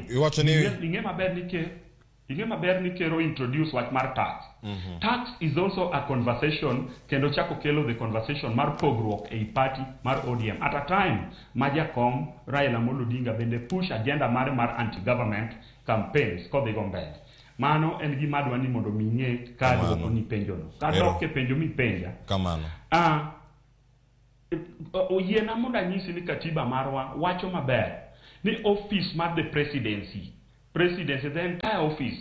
Iwacho ni- ing'e maber ni ker ing'e maber ni ker o introduce wach mar tax. Tax is also a conversation, kendo chako kelo the conversation mar pogruok ei party mar ODM at a time ma jakom Raila Amolo Odinga bende push agenda mare mar anti-government campaigns kodhigo mbele. Mano en gima adwa ni mondo mi ing'e ka Kamano. dwoko ni penjono. Ero. Kadok e penjo mipenja, Kamano. Ah, oyiena mondo anyisi ni katiba marwa wacho maber ni office mar the presidency, the entire office,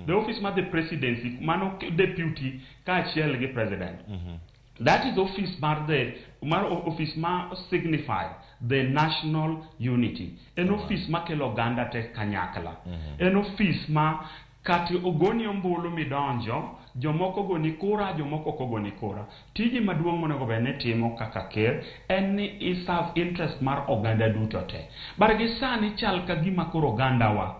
the office mar the presidency, mano deputy kaachiel gi president, that is office mar the mar office ma signify the national unity. En office makelo oganda te kanyakla. En office ma kata ogoni ombulu midonjo, jomoko ogoni kura, jomoko ok ogoni kura, tiji maduong' monego bed ni timo kaka ker en ni i serve interest mar oganda duto te. But gi sani chal ka gima koro ogandawa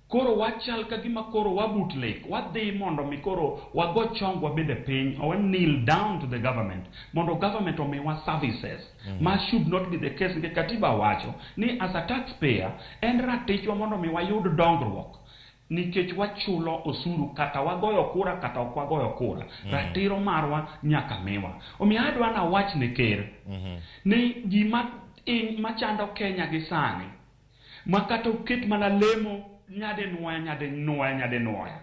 koro wachal ka gima koro wabut lek wadhi mondo mi koro wago chongwa bende piny or kneel down to the government mondo government omiwa services ma should not be the case, nikech katiba wacho ni as a taxpayer en ratichwa mondo mi wayud dongruok nikech wachulo osuru, kata wagoyo kura kata ok wagoyo kura. Ratiro marwa nyaka miwa. Omiyo adwa nawach ne ker ni gima machando Kenya gi sani ma kata oket mana lemo nyadinwoya nyadinwoya nyadinwoya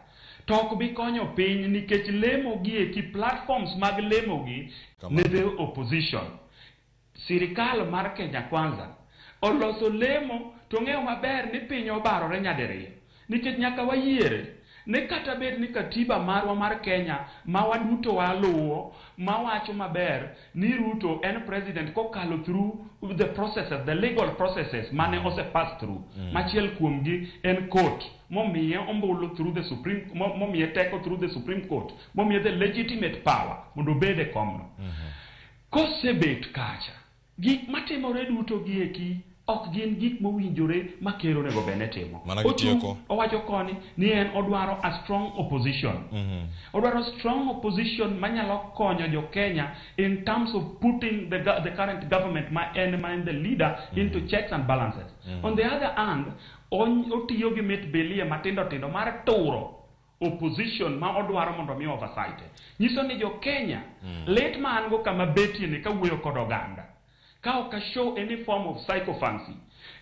to ok bi konyo piny, nikech lemo gi eki, platforms mag lemo gi ne the opposition, sirikal mar Kenya Kwanza oloso lemo to ng'eyo maber ni piny obarore nyadiriyo, nikech nyaka wayiere ni kata bed ni katiba marwa mar Kenya ma waduto waluwo mawacho maber ni Ruto en president kokalo through the processes, the legal processes mane ose pass through. Machiel kuomgi en court momiye ombulu through the supreme, momiye teko through the Supreme Court, momiye the legitimate power mondo obed e komno. Kosebet kacha, gik matimore duto gieki ok gin gik mowinjore ma ker onego bed ni timo. Mana Ochung' gitieko. owacho koni ni en odwaro a strong opposition. Odwaro strong opposition manyalo konyo jo Kenya in terms of putting the current government ma en the leader into checks and balances. On the other hand, otiyo gi mit bilie matindo tindo mar turo opposition ma odwaro mondo mi oversight. Nyiso ni jo Kenya lit ma an go kama betie ni kawuoyo kod oganda ka ok a show any form of sycophancy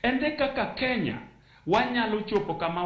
en de kaka Kenya wanyalo chopo kama.